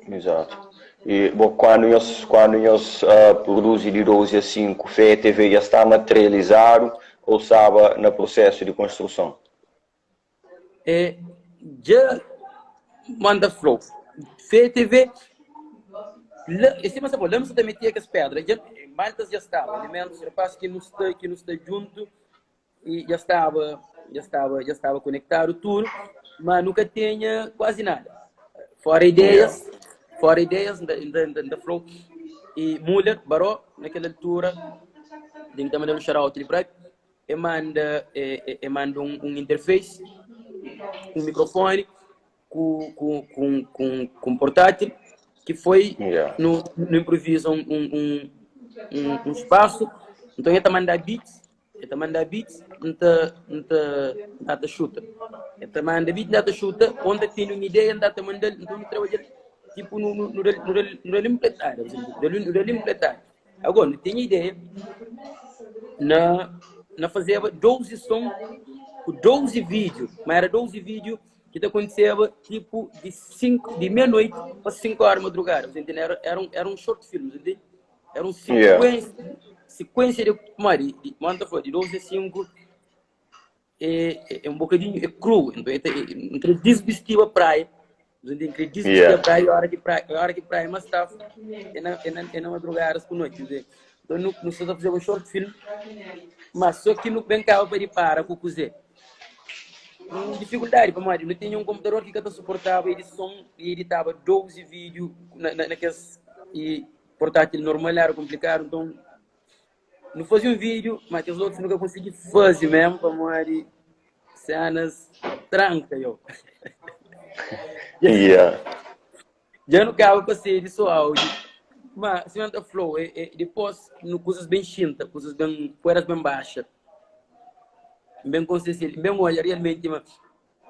Exato. E bo kuandu nhos kuandu nhos uh, produzi di 12 a 5, Fé TV dja sta materializadu ou staba na prosesu di konstruson? É, dja manda flow. Fé TV la, é sima sa la nu sta metia kes pedra, dja maltas dja staba, elementos, rapaz ki nu sta ki nu sta juntu e dja staba dja staba dja staba konektadu tudu, ma nu ka tinha kuazi nada. Fora ideias, fora ideias, nta nta nta flow. E Muller, Baró, na kel altura, tem que ta mandal um shout out li pra e manda e, e manda um, um interface, um microfone ku ku ku ku, ku um portátil que foi Yeah. no, no improvisa um, um, um, um, um espaço. Então ele tá mandar beats, ele tá mandar beats, nta nta nta ta chuta. Ele tá manda beat, nta ta chuta, onde tem uma ideia, nta ta manda, então no trabalha tipo no no no no no no empletada, no no empletada. Agora, nu tinha ideia na na fazeba 12 som ku 12 vídeo, mas era 12 vídeo que ta aconteceba tipo de 5 de meia-noite para 5 horas da madrugada, você entende? Era, era um era um short film, você entende? Era um Yeah. sequência sequência de, mano, de, de, mano, tá falando, de 12 a 5 é, é, é um bocadinho, é cru, então é, é, é, desvestiu a praia, você entende? Desvestiu a Yeah. praia, a hora que praia, a hora que praia mais tá, é na, é na, é na madrugada com noite, entende? Então, não, não se fazer um short film, mas só que não bem cá para para com o cozer. Dificuldade para mais, não tinha um computador que suportava edição e editava 12 vídeos na, na, naqueles e portátil normal era complicado, então não fazia um vídeo, mas aqueles outros nunca consegui fazer mesmo, para morrer cenas tranca, eu. Yeah. Já não acaba para ser só áudio. Mas, se não flow, é, é, depois, no coisas bem chinta, coisas bem, poeiras bem baixa, bem consciência, bem olha, realmente, mas,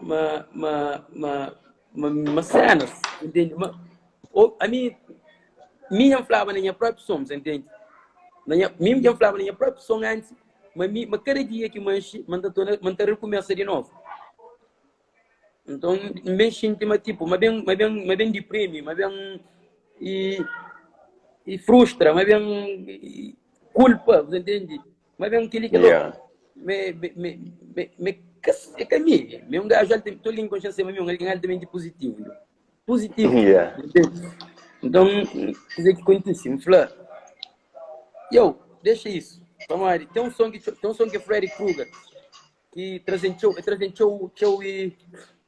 ma, ma, ma, ma, ma cenas, entende? Ma, ou, a mim, minha falava na minha própria som, você entende? Na minha, minha falava na minha própria som antes, mas, mi, mas cada dia que manche, manda tona, manda recomeça de novo. Então, bem sinto, mas tipo, mas bem, mas bem, mas bem deprime, mas bem e, e frustra, mas bem e, culpa, você entende? Mas bem aquele que Yeah. me, me, me, me, me, é que a mim, me um gajo, tô ali em consciência, mas um alguém altamente positivo. Positivo. Yeah. Entende? Então, quer dizer que acontece, me fala, eu, deixa isso. Vamos lá, tem um som que tem um som que é Freddy Krueger, que trazem show, trazem show, show e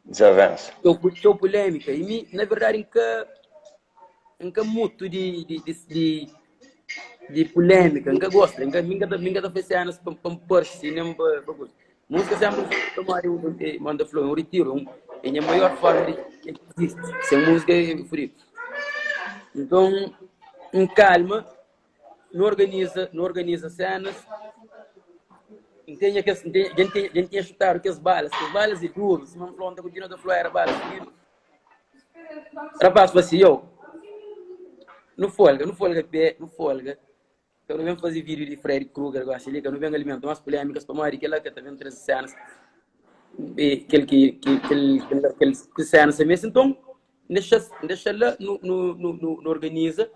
Desavença. show, show polêmica. E mim, na verdade, nunca, nunca muito de, de, de, de, de polêmica, nunca gosto, nunca, nunca, nunca tá fazendo cenas para para pôr-se, nem para para coisa. Música sempre tomar um, manda flor, um retiro, um, é a maior forma de que existe. Sem música é frio. Então, em calma, não organiza, não organiza cenas. Não tinha que, não tinha, gente tinha, gente tinha chutado que as balas, que as balas é duro, se não flor, não continua a flor, era bala. Rapaz, falou assim, eu, não folga, não folga pé, não folga. Eu não venho fazer vídeo de Freddy Krueger, agora, se liga, não venho alimentar umas polêmicas para morrer, que lá que também traz cenas, e aquele que, que, aquele, aquele, aquele, que cenas mesmo, então, deixa, deixa lá, no, no, no, no, no organiza,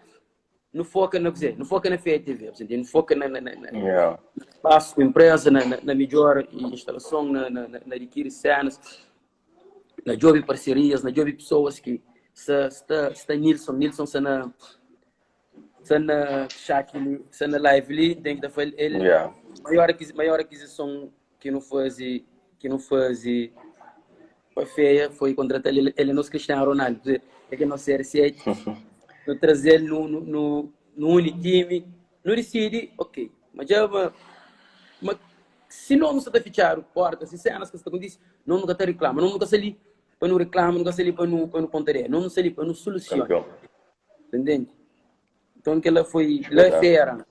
não foca na, quer não foca na FETV, você entende? Não foca na, na, na, na Yeah. espaço com empresa, na, na, na melhor instalação, na, na, na, na adquirir cenas, na job parcerias, na job pessoas que está, está, está Nilson, Nilson está na, está na chat ali, está na live ali, tem que dar ele, Yeah. maior, aquisi, maior aquisição que não faz, que não faz foi feia, foi contratar ele, ele é nosso Cristiano Ronaldo, é que é nosso CR7, no trazer ele no, no, no, no Unitime, no decide, ok, mas já mas, mas se não está a fechar porta, se cenas que está acontecendo, não nunca te reclama, não nunca ali para não reclama, nunca ali para não para não pontaria, não ali para não soluciona. Campeão. Entende? Então que ela foi lá Espetáculo. feira.